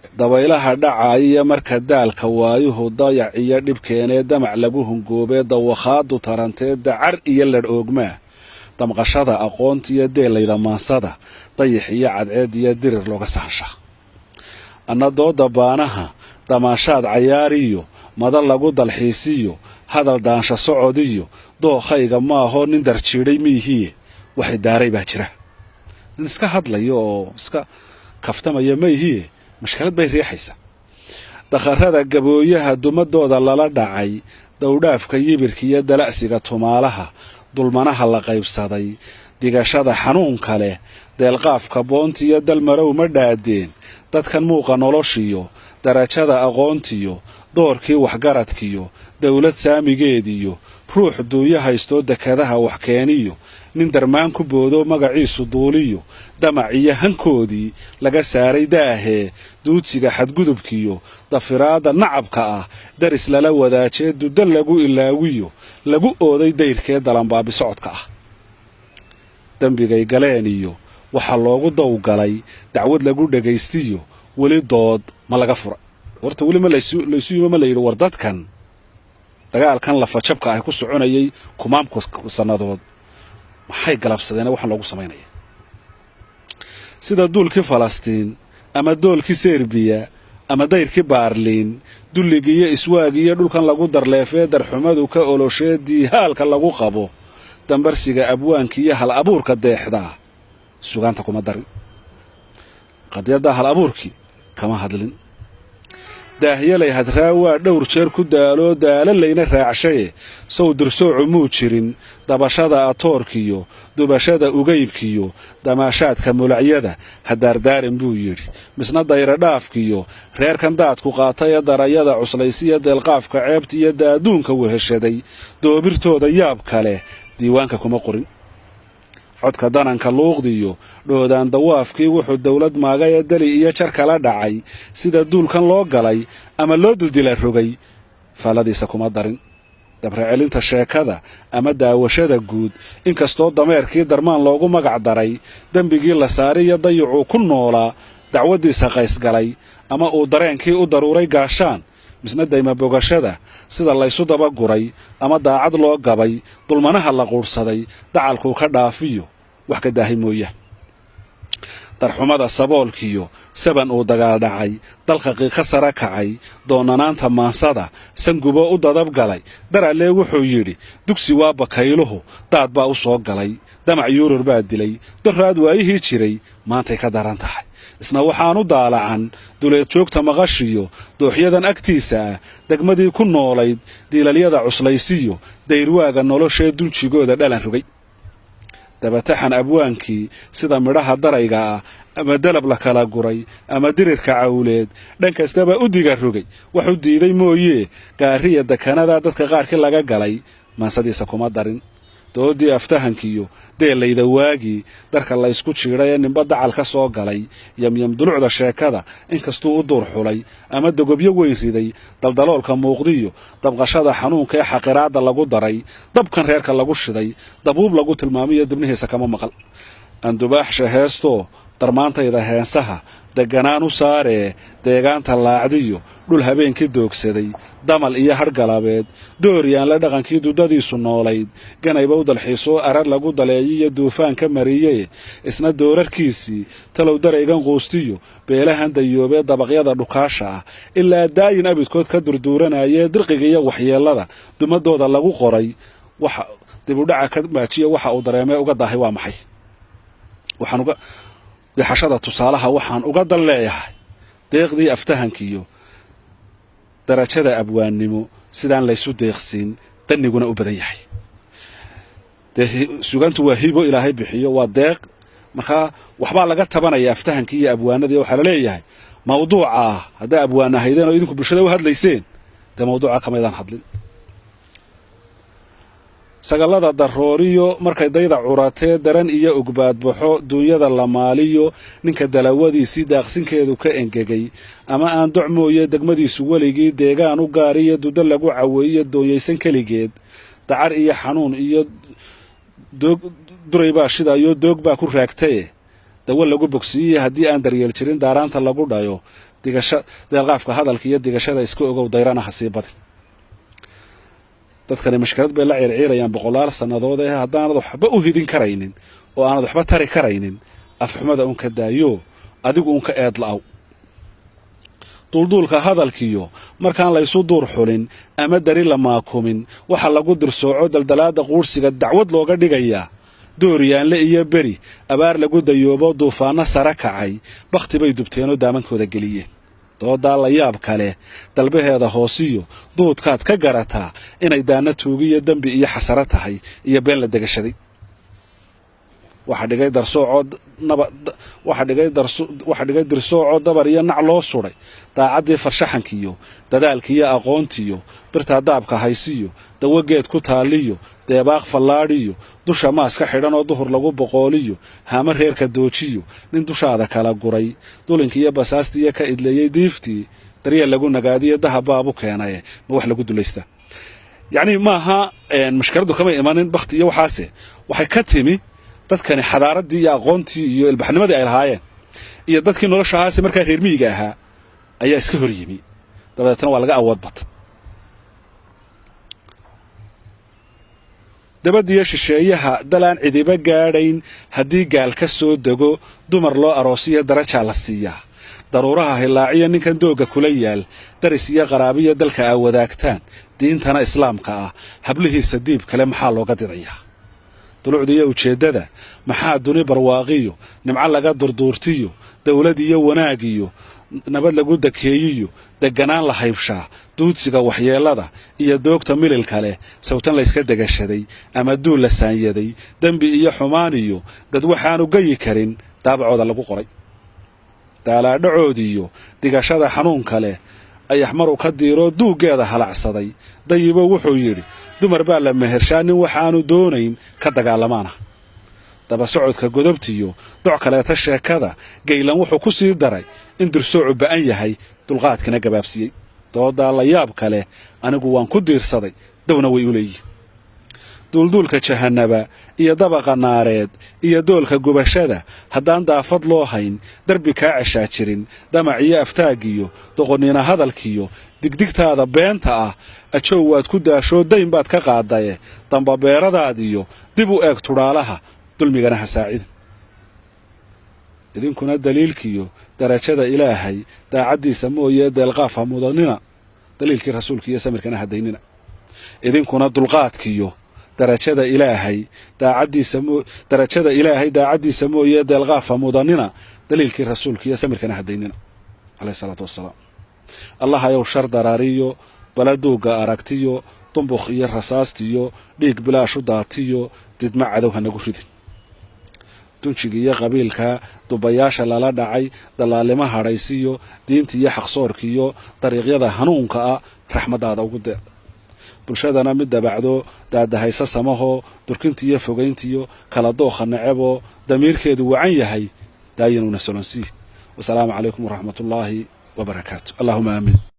Dabaylaha dhacayiyo marka daalka waayuhu dayac iyo dhibkeenee damac lagu hungoobee dawakhaadu tarantee dacar iyo ladh oogmaa damqashada aqoontiiyo deelayda maansada dayax iyo cadceed iyo dirir looga saanshaa. Anna dooda baanaha damaashaad cayaariyo mada lagu dalxiisiyo hadal daansha socodiyo dookhayga maahoo nin darjiidhay miihiye waxay daaray baa jira. Nin iska hadlayo oo iska kaftamaya maihiye mashkalad bay riixaysa. Dakharada gabooyaha dumadooda lala dhacay dowdhaafka yibirka iyo dala'siga tumaalaha dulmanaha la qaybsaday digashada xanuunka leh deelqaafka boontiyo dalmarow ma dhaadeen dadkan muuqa noloshiyo darajada aqoontiyo doorkii waxgaradkiyo dowlad saamigeediyo ruux duunyo haystoo dekadaha wax keeniyo nin darmaan ku boodoo magaciisu duuliyo damac iyo hankoodii laga saaray daahee duudsiga xadgudubkiyo dafiraadda nacabka ah daris lala wadaajee duddo lagu ilaawiyo lagu ooday dayrkee dalanbaabi socodka ah. Dembigay galeen iyo waxaa loogu dawgalay dacwad lagu dhegaystiyo weli dood ma laga fura. Horta weli ma laysu yimo ma la yidhi war dadkan dagaalkan lafajabka ah ku soconayay kumaamku sannadood maxay galabsadeen waxaan loogu samaynaya. Sida duulkii Falastiin ama doolkii Serbiya ama dayrkii Baarliin dulligiiyo iswaagiiyo dhulkan lagu darleefee darxumadu ka oloshee diihaalka lagu qabo dambarsiga abwaankiiyo hal abuurka deexdaa sugaanta kuma darin. Qadiyadda hal abuurkii kama hadlin. Daahyalay hadraa waa dhowr jeer ku daaloo daalalayna raacshaye sow dirsoocu muu jirin dabashada atoorkiyo dubashada ugaybkiyo damaashaadka mulacyada hadaardaarin buu yidhi. Misna dayradhaafkiyo reerkan daadku qaatay ee darayada cuslaysiya deelqaafka ceebta iyo daaduunka weheshaday doobirtooda yaab kale diiwaanka kuma qorin. Codka dananka luuqdiyo dhoodaan dawaafkii wuxuu dawlad maagay ee dali iyo jar kala dhacay sida duulkan loo galay ama loo duldila rogay faalladiisa kuma darin. Dabrecelinta sheekada ama daawashada guud inkastoo dameerkii darmaan loogu magac daray dembigii la saaray iyo dayacuu ku noolaa dacwaddiisa qaysgalay ama uu dareenkii u daruuray gaashaan misna dayma bogashada sida laysu dabaguray ama daacad loo gabay dulmanaha la quudhsaday dacalkuu ka dhaafiyo wax ka daahay mooyaan. Darxumada saboolkiyo saban uu dagaal dhacay dalka qiiqa sara kacay doonanaanta maansada sangubo u dadabgalay darallee wuxuu yidhi dugsi waa bakayluhu daad baa u soo galay damac yuurur baa dilay doraad waayihii jiray maantay ka daran tahay. Isna waxaanu daalacan duleed joogta maqashiyo dooxyadan agtiisa ah degmadii ku noolayd diilalyada cuslaysiyo dayrwaaga noloshee dunjigooda dhalan rogay. Dabataxan abwaankii sida midhaha darayga ah ama dalab la kala guray ama dirirka cawleed dhan kastaba u diga rogay wax u diiday mooyee gaariya dekanada dadka qaarkii laga galay maansadiisa kuma darin. Doodii aftahankiyo deelayda waagii darka laysku jiidhay ee ninba dacal ka soo galay yamyam dulucda sheekada inkastuu u duur xulay ama dogobyo weyn riday daldaloolka muuqdiyo dabqashada xanuunka ee xaqiraadda lagu daray dabkan reerka lagu shiday dabuub lagu tilmaamiyo dibnihiisa kama maqal. Andubaaxsha heestoo darmaantayda heensaha deganaan u saaree deegaanta laacdiyo dhul habeenkii doogsaday damal iyo hadhgalabeed dooryaan la dhaqankii dudadiisu noolayd ganayba u dalxiisoo arar lagu daleeyiyo duufaan ka mariyee isna doorarkiisii talow daraygan quustiyo beelahan dayoobee dabaqyada dhukaasha ah ilaa daayin abidkood ka durduuranayee dirqiga iyo waxyeellada dumadooda lagu qoray waxa dibudhaca ka maajiya waxa uu dareemee uga daahay waa maxay. Waxaan uga dixashada tusaalaha waxaan uga dal leeyahay deeqdii aftahankiyo darajada abwaannimo sidaan laysu deeqsiin danniguna u badan yahay. Dee sugaantu waa hibo ilaahay bixiyo, waa deeq. Markaa waxbaa laga tabanaya aftahankii iyo abwaanadii, waxaa la leeyahay mawduucaa haddaa abwaan ahaydeen oo idinku bulshada u hadlayseen dee mawduuca kamaydaan hadlin. Sagallada darooriyo markay dayda curatee daran iyo ogbaadbaxo duunyada la maaliyo ninka dalawadiisii daaqsinkeedu ka engegay ama aan doc mooye degmadiisu weligii deegaan u gaariyo dudo lagu caweeyo doonyaysan keligeed dacar iyo xanuun iyo doog duray baa shidayo doog baa ku raagtaye Dawo lagu bogsiiyey haddii aan daryeel jirin, daaraanta lagu dhayo digasha, deelqaafka hadalka iyo digashada iska ogow, dayrana ha sii badin. Dadkani mashkalad bay la ciirciirayaan boqolaal sannadood ee haddaanad waxba u hidin karaynin oo aanad waxba tari karaynin, afxumada un ka daayo, adigu un ka eed la'aw. Duulduulka hadalkiyo markaan laysu duur xulin ama dari la maakumin, waxa lagu dirsooco daldalaadda quurhsiga dacwad looga dhigayaa. Dooriyaanle iyo beri abaar lagu dayoobo, duufaanno sare kacay, bakhti bay dubteenoo daamankooda geliyeen. Doodaa la yaab kale dalbaheeda hoosiyo duudkaad ka garataa inay daanna tuugiyo dembi iyo xasaro tahay iyo been la degashaday. Waxa dhigay darsoocoo naba, waxa dhigay darso, waxa dhigay dirsoocoo dabar iyo nac loo suday daacaddii farshaxankiyo dadaalkiiyo aqoontiyo birtaa daabka haysiyo dawageed ku taaliyo deebaaq fallaadhiyo dusha maaska xidhan oo duhur lagu boqooliyo haama reerka doojiyo nin dushaada kala guray dulinkiiyo basaastiiyo ka idleeyey diiftii daryeel lagu nagaadiyo dahab baabu keenaye ma wax lagu dulaysta. Yacni maaha mashkaradu kama imanin bakhti iyo waxaase, waxay ka timi dadkani xadaaraddii iyo aqoontii iyo ilbaxnimadii ay lahaayeen iyo dadkii nolosha ahaase markaa reer miyiga ahaa ayaa iska hor yimi, dabadeetna waa laga awood bata. Dabadiyo shisheeyaha dalaan cidiba gaadhayn haddii gaal ka soo dego, dumar loo aroosiyo darajaa la siiyaa. Daruuraha hilaaciya ninkan doogga kula yaal, daris iyo qaraabiyo dalka aa wadaagtaan, diintana islaamka ah hablihiisa diib kale maxaa looga didayaa? Dulucda iyo ujeeddada maxaa duni barwaaqiyo nimco laga durduurtiyo dawlad iyo wanaag iyo nabad lagu dakeeyiyo deganaan la haybshaa, duudsiga waxyeellada iyo doogta mililka leh sawtan layska degashaday ama duul la saanyaday, dembi iyo xumaan iyo dad waxaanu gayi karin daabacooda lagu qoray, daalaadhacoodiiyo digashada xanuunka leh ayaxmaru ka diiroo duuggeeda halacsaday. Dayibo wuxuu yidhi dumar baa la mehershaa nin waxaanu doonayn ka dagaalamaana. Daba socodka godobtiyo doc kaleeta sheekada gaylan wuxuu ku sii daray in dirsoocu ba'an yahay, dulqaadkina gabaabsiiyey. Doodaa la yaab kale anigu waan ku diirsaday, dawna way u leeyihin. Duulduulka jahannaba iyo dabaqa naareed iyo doolka gubashada haddaan daafad loo hayn, darbi kaa ceshaa jirin, damac iyo aftaagiyo doqonniina hadalkiyo digdigtaada beenta ah, ajow waad ku daashoo dayn baad ka qaadaye, dambabeeradaadiyo dib u eeg tudhaalaha, dulmigana ha saacida. Idinkuna daliilkiyo darajada Ilaahay daacaddiisa mooyee deelqaaf ha mudanina, daliilkii rasuulka iyo samirkana hadaynina. Idinkuna dulqaadkiyo darajada Ilaahay daacaddiisa darajada Ilaahay daacaddiisa mooyee deelqaaf ha mudanina, daliilkii rasuulka iyo samirkana hadaynina, caleyh isalaatu wassalaam. Allah ayow shar daraariyo baladuugga aragtiyo dumbukh iyo rasaastiyo dhiig bilaashu daatiyo didma cadow ha nagu ridin. Dunjiga iyo qabiilka dubayaasha lala dhacay dalaalimo hadhaysiyo diinta iyo xaqsoorkiiyo dariiqyada hanuunka ah raxmaddaada ugu deeq. Bulshadana mid dabacdo daadahaysa samahoo durkinta iyo fogayntiyo kala dookha neceboo damiirkeedu wacan yahay daayinuuna solonsii. Wasalaamu calaykum waraxmatullaahi wabarakaatu. Allahuma aamiin.